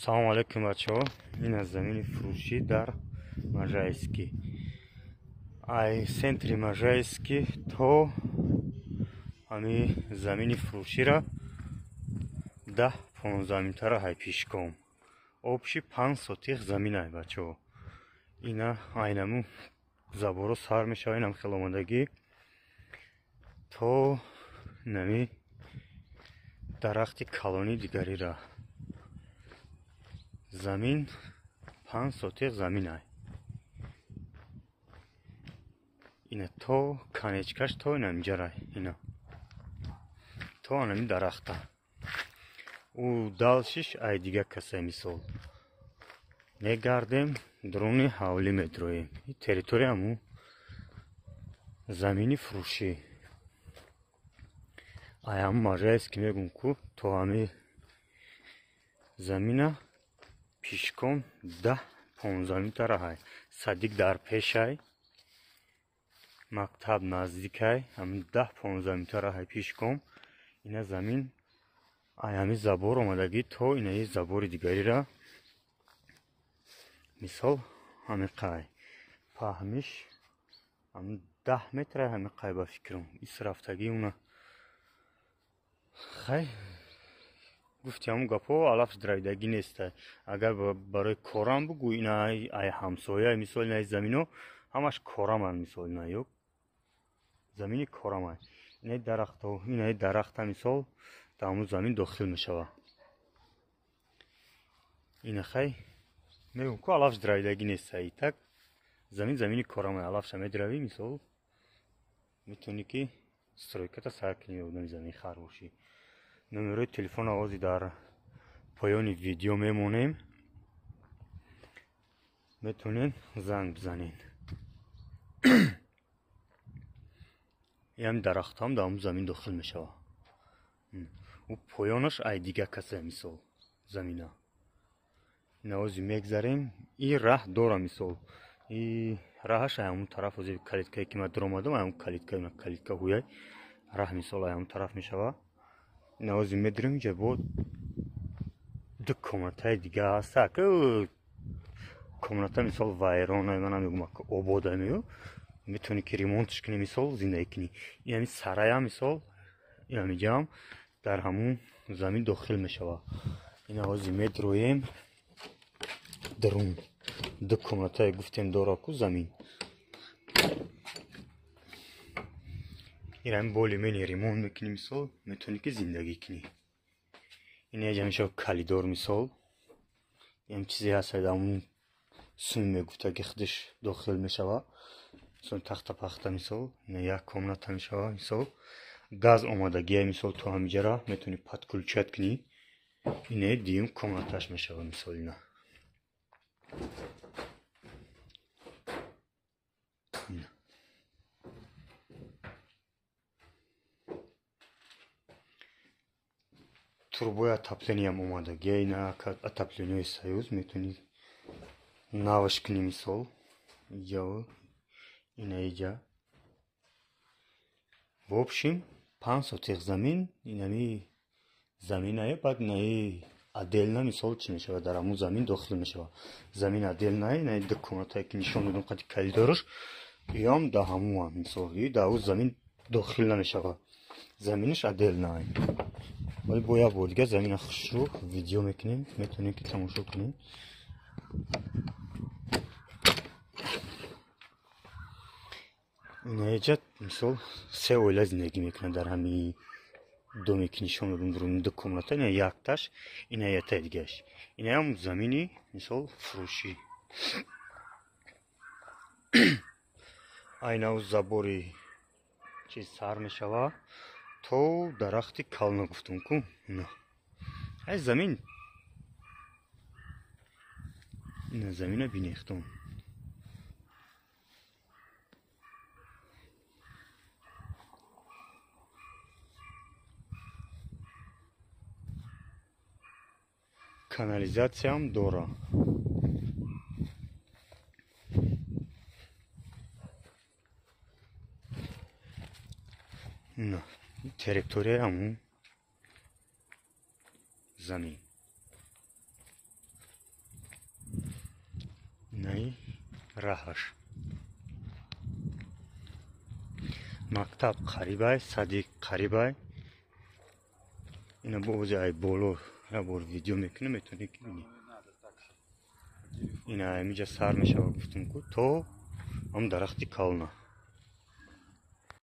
Салом алейкум, бачаҳо. Ин аз замини фурӯшӣ дар Можайский. Ай центри Можайский то ҳами замини фурӯшира 10-15 минутара ҳай пешком. Обши 5 сотих замин ай, бачаҳо. Ина айнаму заборо сар мешава, инам хел омадагӣ то нами дарахти калони дигарира. Замин 5 сотих замин ай. Ина то конечкаш то ина инҷарай, ина то анами дарахта. У далшиш ай дига каса мисол. Мегардем, дуруни ҳавлӣ медроем. И территорияму замини фурӯшӣ. Ай ҳам Можайский мегум ку то ҳами замина пишком 10-15 минута раҳай. Садик дар пешай, мактаб наздикай, ҳамин 10-15 минута раҳай пишком. Ина замин ай ҳами забор омадагӣ то инаи забори дигарира мисол ҳами қай. Паҳмиш ҳамин 10 метра ҳами қай ба фикрам. Исрафтагӣ уна. Хай гуфти ҳамун гапҳо алафш дравидагӣ нест. Агар барои корам бугӯ, ина ай ҳамсоя мисол инаи замино ҳамаш кораманд, мисол ина ё замини корамай. Инаи дарахто, инаи дарахта мисол дар ҳамун замин дохил мешава. Ина хай мегӯм ку алафш дравидагӣ нест. Так замин замини корамай, алафша медравӣ мисол метавонӣ ки стройката сар кунӣ, одами замин хар бошӣ. Номерои телефон овози дар поёни видео мемонем, метавонед занг бизанед. Ям дарахтам дар ҳамун замин дохил мешава. У поёнаш ай дига каса мисол замина. Навози мегзарем, и раҳ дора мисол. И раҳаш ай ҳамун тараф, ози калиткае ки ман дуромадам, ай ҳамун калитка, калитка ҳуяй раҳ мисол ай ҳамун тараф мешава. Навози медурем, инҷа бо ду комнатаи дига ҳаст. Комната мисол вайрон, ман намегум обода мею. Метавонӣ ки ремонтш кунӣ, мисол зиндагӣ кунӣ. Ин ҳами сарая мисол, ин ҳамиҷаам дар ҳамун замин дохил мешава. Ин ҳози медроем дарун ду комнатае гуфтем дора ку замин. Ин ҳами боли мени ремонт мекунӣ мисол, метавонӣ ки зиндагӣ кунӣ. Ин яҷа мешава калидор мисол. Ин чизе ҳаст дар ҳамун суми мегуфта ки худаш дохил мешава. Мисол тахта пахта мисол, ин як комната мешава мисол. Газ омадагия мисол то ҳамиҷара метавонӣ подключать кунӣ. Ине дуюм комнаташ мешава мисол ина. Трубои отоплениям омадагия, ина отоплениёи Союз метавонӣ навш кунӣ мисол. Иҷа ина иҷа. В общем, 5 сотих замин, инами заминае, баъд инаи отдельно мисол чӣ мешава, дар ҳамун замин дохил мешава. Замин отдельное, инаи ду комнатае ки нишон додам қади калидораш, иам дар ҳамун мисол, и дар ӯ замин дохил намешава. Заминаш отдельное. Вале бо як бор дига замина хушрӯ видео мекунем, метавонем ки тамошо кунем. Инаеҷа мисол се оила зиндагӣ мекунад дар ҳами доме ки нишон додам, дуруни ду комната, ина якташ, ина яктаи дигааш. Инаям замини мисол фурӯшӣ. Айнав забори чиз сар мешава то дарахти калона гуфтум ку. Ина ай замин, ина замина бинехтон. Канализатсиям дора. Ина территорияи ҳамун замин. Инаи раҳаш. Мактаб қарибай, садик қарибай. Ина бози ай боло як бор видео мекунем, метавонӣ ки бинӣ. Ина ҳамиҷа сар мешава, гуфтум ку, то ҳам дарахти кална.